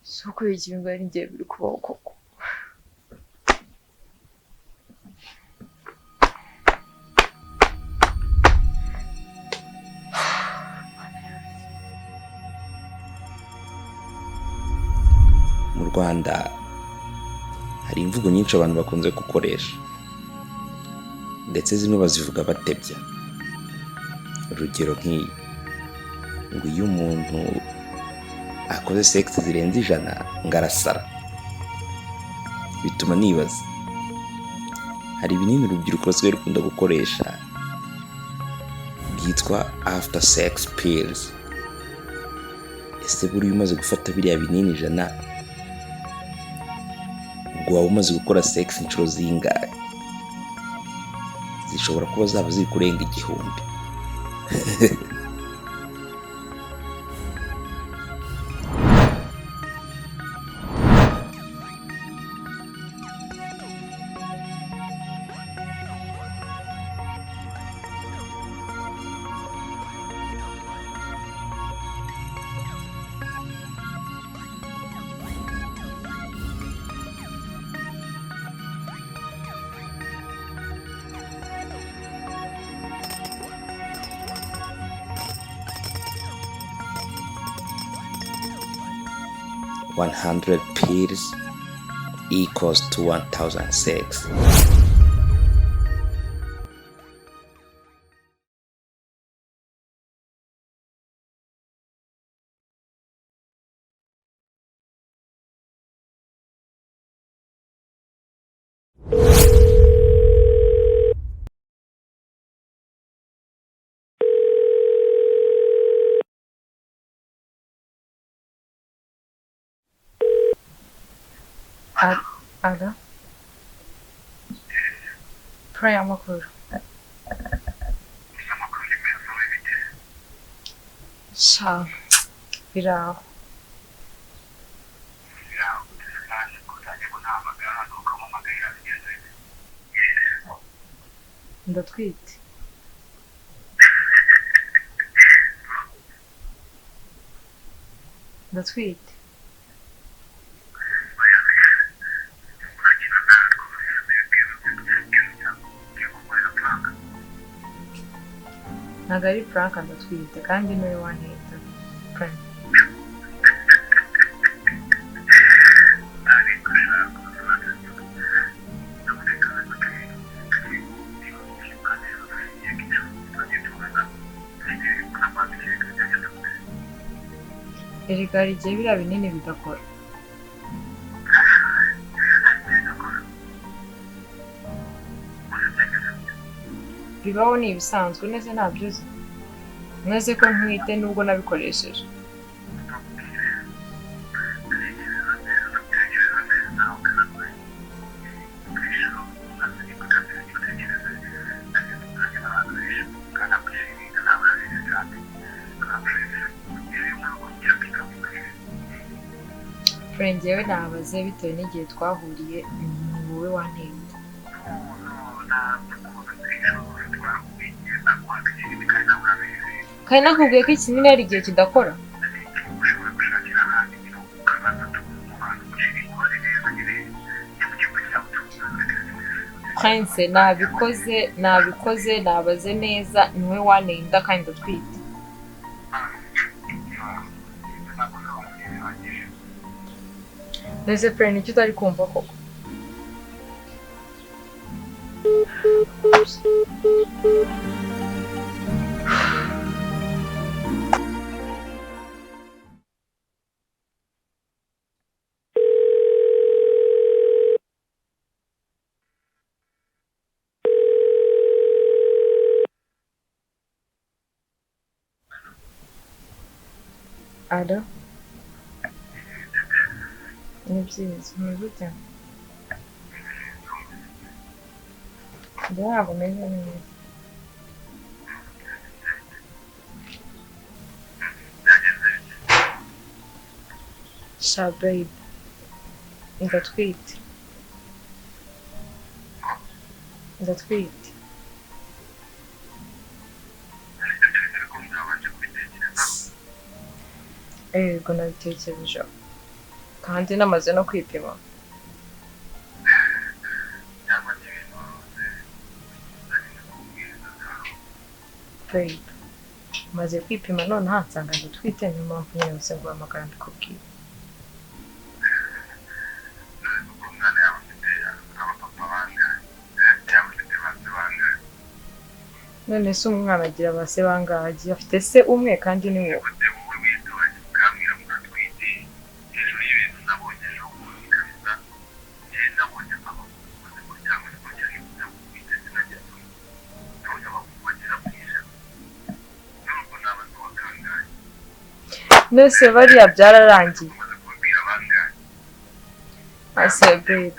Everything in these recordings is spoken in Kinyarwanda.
Si uko ikintu ari ngiye biri kubaho koko. Mu Rwanda hari imvugo nyinshi abantu bakunze gukoresha, ndetse zimwe bazivuga batebya. Urugero nk'iyi ngo iyo umuntu akoze sex zirenze 100 ngo arasara. Bituma nibaza, hari ibinini urubyiruko rusigaye rukunda gukoresha byitwa after sex pills. Ese buriya umaze gufata biriya binini 100, ubwo waba umaze gukora sex inshuro zingahe? Zishobora kuba zaba ziri kurenga 1000. 100 pills equals to 1006. Alo. Pray, amakuru. Sha, biraho. Ndatwite. Ndatwite. Ntabwo ari prank, ndatwite kandi niwe wanteta. Prank. Erega hari igihe biriya binini bidakora. Bibaho ni ibisanzwe, neze ntabyo uzi. Neze ko ntwite nubwo nabikoresheje. Njyewe nabaze bitewe n'igihe twahuriye, ni wowe wanteye inda. Kandi nakubwiye ko ikinini hari igihe kidakora. Prince, nabikoze, nabikoze, nabaze neza, niwe wanteye inda kandi ndatwite. Mbese Prince, icyo utari kumva koko? Alo? Ni byiza, umeze ute? Njye ntabwo meze neza. Sha babe, ndatwite. Ndatwite. Yego nabitekerejeho. Kandi namaze no kwipima. Babe, maze kwipima none nsanga ndatwite, niyo mpamvu nyine yose nguhamagara mbikubwira. None se umwana agira ba se bangahe? Agiye afite se umwe kandi ni wowe. None bariya byararangiye. Ase babe,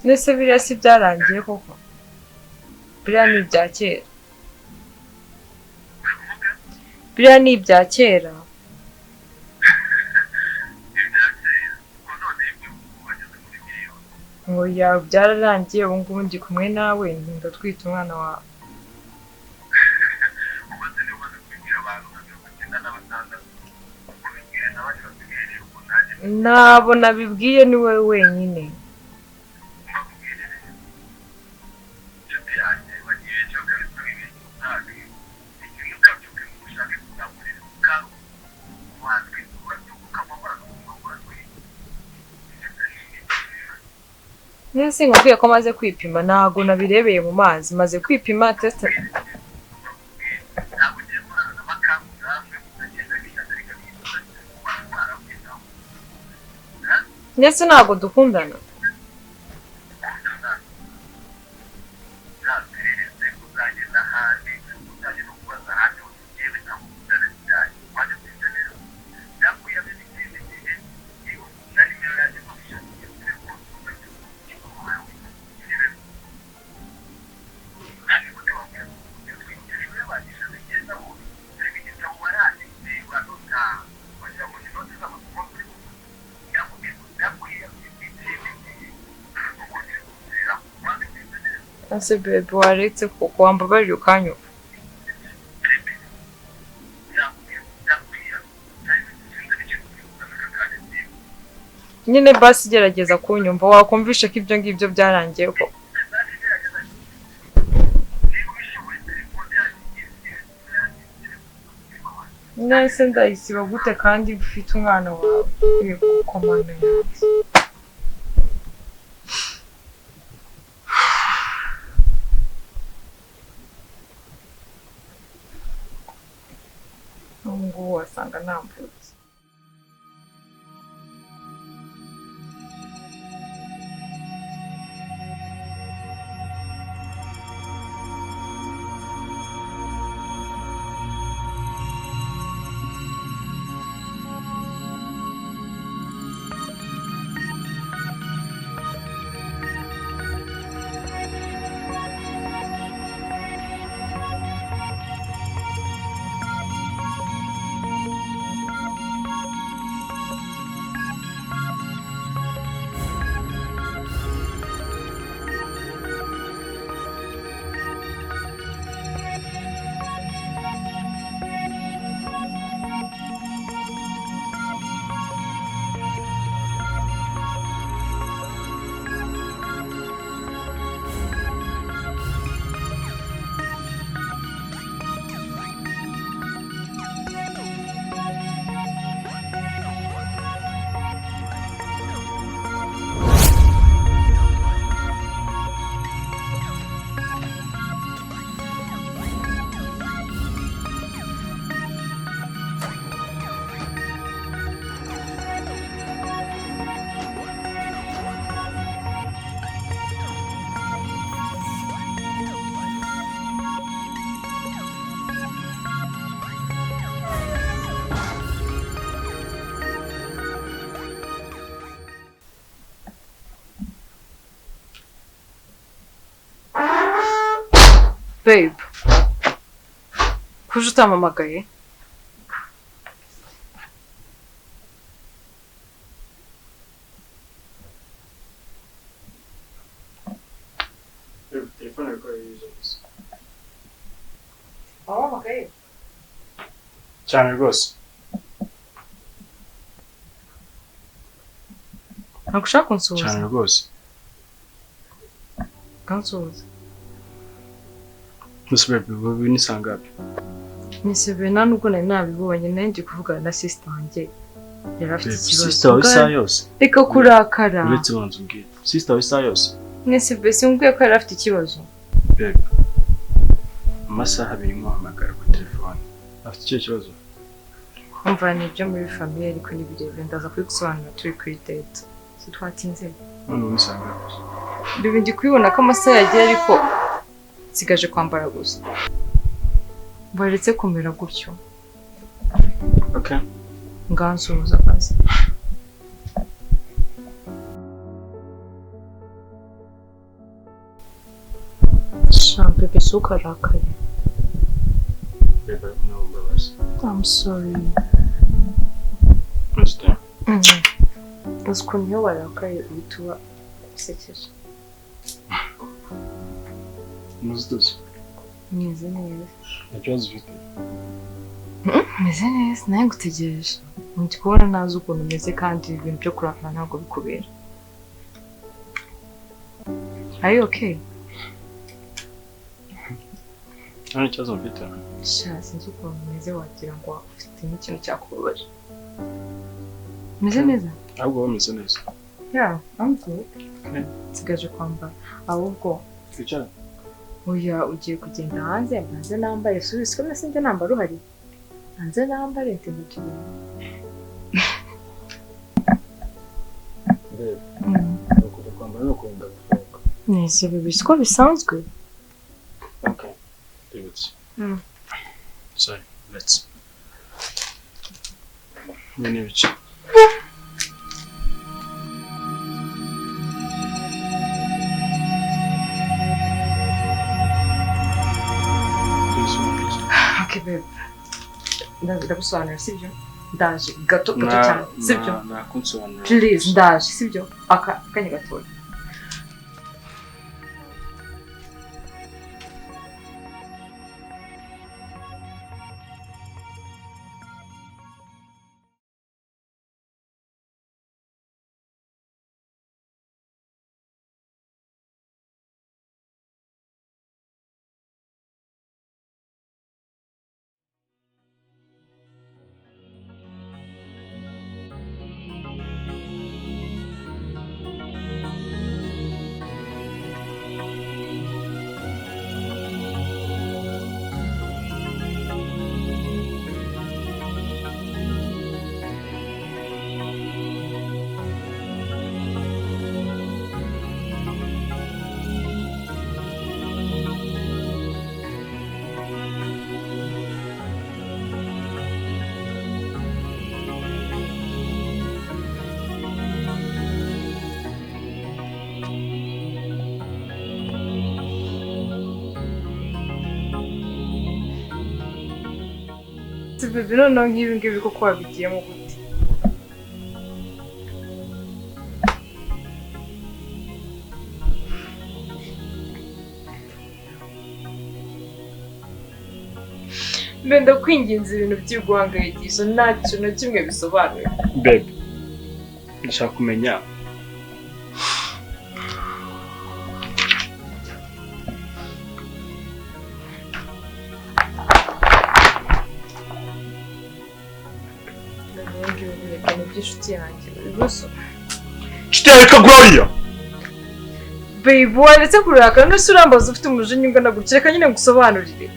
nese biriya si byarangiye koko? Biriya ni ibya kera. Biriya ni ibya kera. Ngo ya byararangiye, ubu ngubu ndi kumwe nawe, ndatwite umwana wawe. Ntabwo nabibwiye, ni wowe wenyine. Nese nkubwiye ko maze kwipima, ntabwo nabirebeye mu mazi, maze kwipima test. Ndetse ntabwo dukundana. Ese babe, waretse kuko wambabariye ukanyumva. Nyine basi gerageza kunyumva, wakumvisha ko ibyo ngibyo byarangiye koko. Nese ndayisiba gute kandi ufite umwana wawe? Komanda yanjye. Ubu ngubu wasanga nambutse. Babe, kuje utampamagaye? Telefone ariko yuzuye gusa. Wampamagaye? Cyane rwose. Ntabwo ushaka kunsuhuza? Cyane rwose. Kansuhuza. Mbese babe, ubu ni saa ngapi? Nise nta nubwo nari nabibonye, nari ndi kuvugana na sister wanjye. Yari afite ikibazo. Sister wawe isaha yose? Reka kurakara. Uretse banza umbwire. Sister wawe isaha yose? Nise be simbwiye ko yari afite ikibazo. Babe, amasaha abiri nkuhamagara kuri telefone. Afite ikihe kibazo? Umva ni ibyo muri famille ariko ni birebire, ndaza kubigusobanurira turi kuri date. Si twatinze? None ubu ni saa ngapi? Bibi ndi kubibona ko amasaha yagiye ariko nsigaje kwambara gusa. Baretse kumera gutyo. Okay. Ngansuhuza basi. Sha bebe sukarakaye. Babe, ariko nawe mbabazi. I'm sorry. Mr. Uzi ukuntu iyo warakaye uhita uba usekeje. Muzi. Meze neza. Nta kibazo ufite? Meze neza, nawe ngutegereje. Ndi kubona ntazi ukuntu umeze kandi ibintu byo kurakara ntabwo bikubera. Are you okay? Nta kibazo mfite. Sha, sinzi ukuntu umeze wagira ngo ufite nk'ikintu cyakubabaje. Meze neza? Ahubwo wowe umeze neza. Yeah, I'm good. Okay. Nsigaje kwambara. Ahubwo Twicara. oya ugiye kugenda hanze, mbanze nambare, subize ko nase njye nambara uhari. Hanze nambare ntinda tugenda. Babe, ukujya kwambara no kurinda gusohoka. Nese bibi siko bisanzwe. Okay. Ndibutse. Sorry, let's. Ibi ni ibiki? Okay, babe. Ndagusobanurira sibyo? Ndaje gato gato cyane sibyo? Nakunsobanurira. Please ndaje sibyo? Akanya gatoya. Bebe noneho nk'ibi ngibi koko wabigiyemo gute? Mbe ndakwinginze ibintu by'iguhangayikisha nta kintu na kimwe bisobanuye. Babe, ndashaka kumenya by'inshuti yanjye ibibazo. Inshuti yawe yitwa Gloria. Babe, waretse kurakara none se urambaza ufite umujinya ungana gutya? Reka nyine ngusobanurire.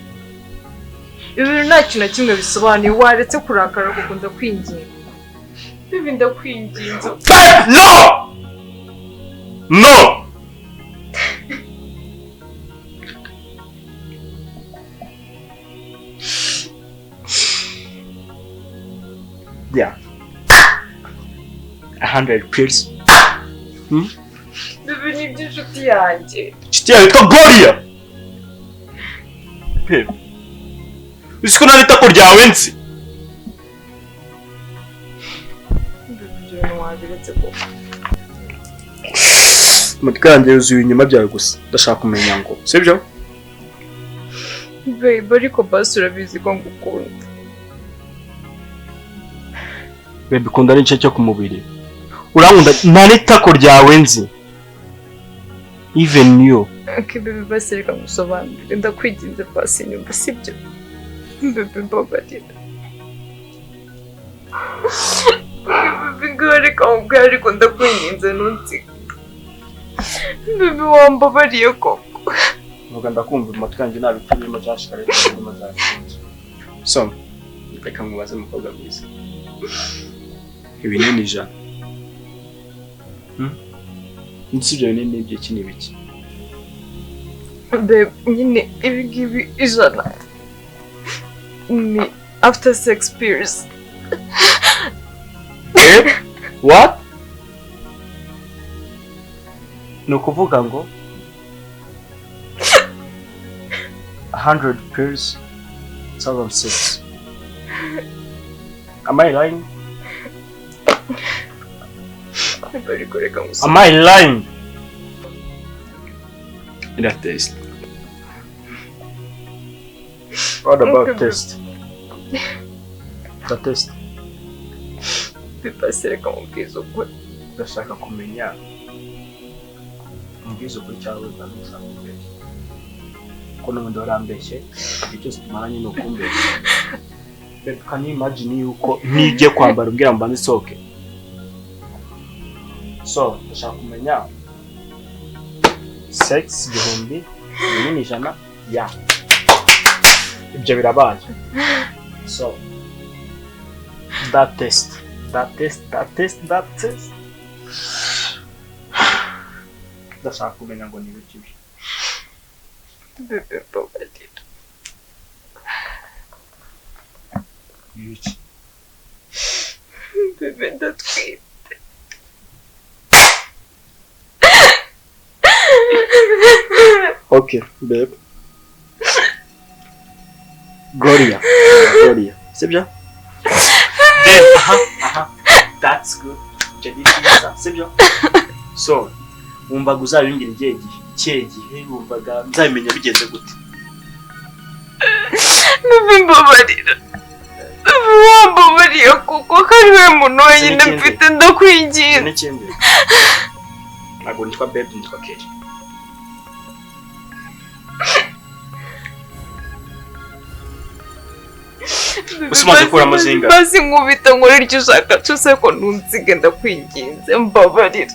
Ibi bintu nta kintu na kimwe bisobanuye, waretse kurakara kuko ndakwinginga. Babe, ndakwinginze. Babe, no! No! Yeah. 100 pills. Babe, ni iby'inshuti yanjye. Inshuti yawe yitwa Gloria. Babe, uzi ko nta n'itako ryawe nzi. Babe, ibyo bintu wabiretse koko. Umutwe wanjye yuzuye ibinyoma byawe gusa. Ndashaka kumenya ngo, sibyo? Babe, ariko basi urabizi ko ngukunda. Baby, kunda n'igice cyo ku mubiri. Urankunda nta n'itako ryawe nzi. Even you. Okay baby, basi reka ngusobanurire, ndakwinginze basi nyumva, sibyo? Baby mbabarira. Baby ngaho reka nkubwire, ariko ndakwinginze ntunsige. Baby wambabariye koko. Vuga ndakumva, amatwi yanjye nta biti birimo cyangwa shikarete birimo zafunze. So, reka nkubaze mukobwa mwiza. Ibinini 100. Nsi ibyo binini by'iki ni biki? Babe, nyine ibi ngibi 100 ni after sex pills. What? Ni ukuvuga ngo 100 pills, 1006. Am I lying? Am I lying? That test. What about test? The test. Ndashaka kumenya umbwiza ukuri cyangwa ushaka kumbeshya. Ko n'ubundi warambeshye, igihe cyose tumaranye ni ukumbeshya. Babe, can you imagine yuko nijye kwambara umbwira mbanze nsohoke? So, ndashaka kumenya sex 1000 ibinini 100 ya. Ibyo birabaye. So, that test, that test, that test, that test. Ndashaka kumenya ngo ni ibiki byo. Baby, mbabarira. Ibiki? Baby, ndatwite. Okay, babe. Gloria. Gloria. Sibyo? Then, aha. That's good. Jadi byiza, sibyo? So, wumvaga uzabimbwira igihe ikihe gihe wumvaga nzabimenya bigenze gute? Baby, mbabarira. Baby, wambabariye kuko ari we muntu wenyine mfite, ndakwinginze. N'ikindi. Ntabwo nitwa babe, nitwa Kelly. Usimaze gukura amazinga. Basi nkubita nkore icyo ushaka cyose ko ntunsige, ndakwinginze mbabarira.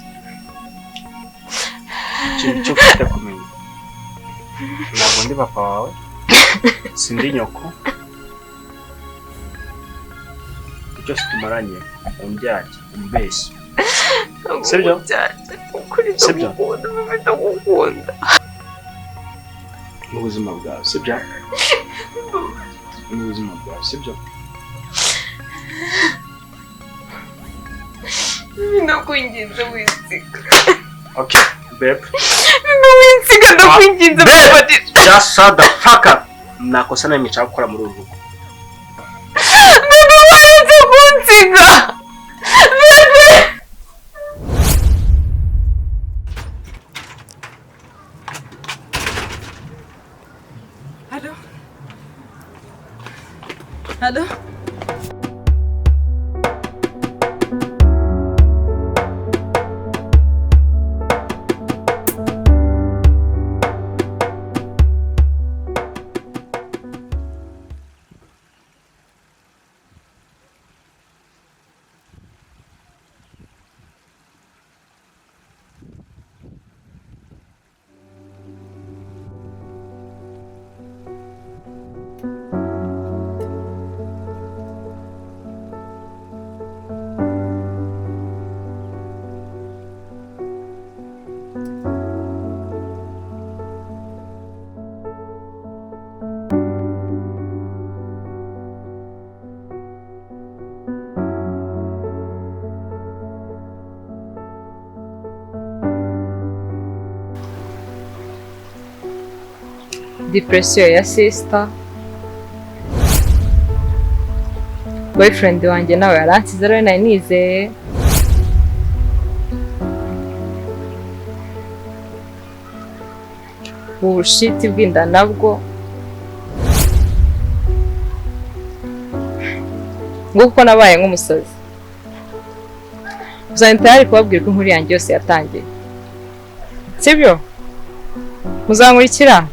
Ikintu cyo kwita kumenya. Ntabwo ndi papa wawe, sindi nyoko. Icyo tumaranye undyarya, umbeshya. Sibyo? Sibyo? Ndagukunda. Mu buzima bwawe, sibyo? Mu buzima bwawe, sibyo? Ndakwinginze winsiga. Okay, babe. Winsiga, ndakwinginze mbabarira. Just shut the fuck up. Nakosa na nshaka gukora muri uru rugo. Baby, waretse kunsiga. Baby. Hello? Hello? Depression ya sister, boyfriend wanjye nawe yaransize rero nari nizeye. Ubushiti bw'inda nabwo nguko nabaye nk'umusazi. Gusa ndi tayari kubabwira ko inkuru yanjye yose yatangiye, sibyo? Muzankurikira.